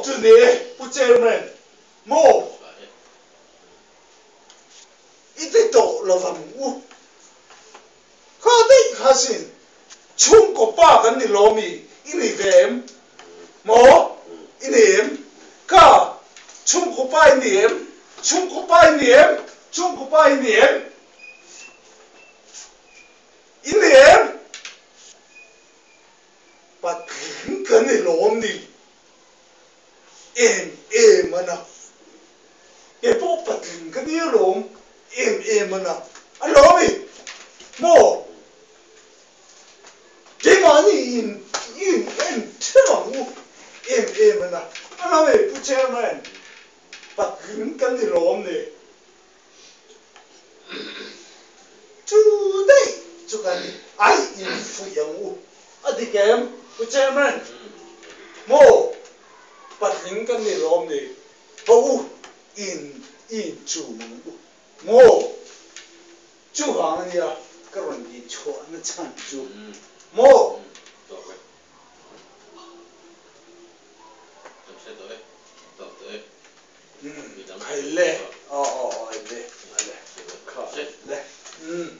tawk chu ni e, Pu Chairman. Maw? I ti tawh lovang u. Kha daih kha sin. Chhungkaw pa kan ni lo mi? I ni ve em? Maw? I ni em? Kha, chhungkaw pa i ni em? Chhungkaw pa i ni em? Chhungkaw pa i ni em? I ni em? Patling kan ni lawm ni? Em em a na. Kei pawh patling ka ni alawm em em a na. A lawm i maw? Keimahni in in en theuh ang u em em a na. A lawm i Pu Chairman, patling kan ni lawm ni. Chu daih chu kan ai infuih ang u. A dik em, Pu Chairman? Maw? Patling kan ni lawm ni. Ho u, in inchum ang u. Maw? Chuvang a nia ka rawn tih chhuahna chhan chu. Maw? Khai le, aw aw aw le, a le, kha le, umm.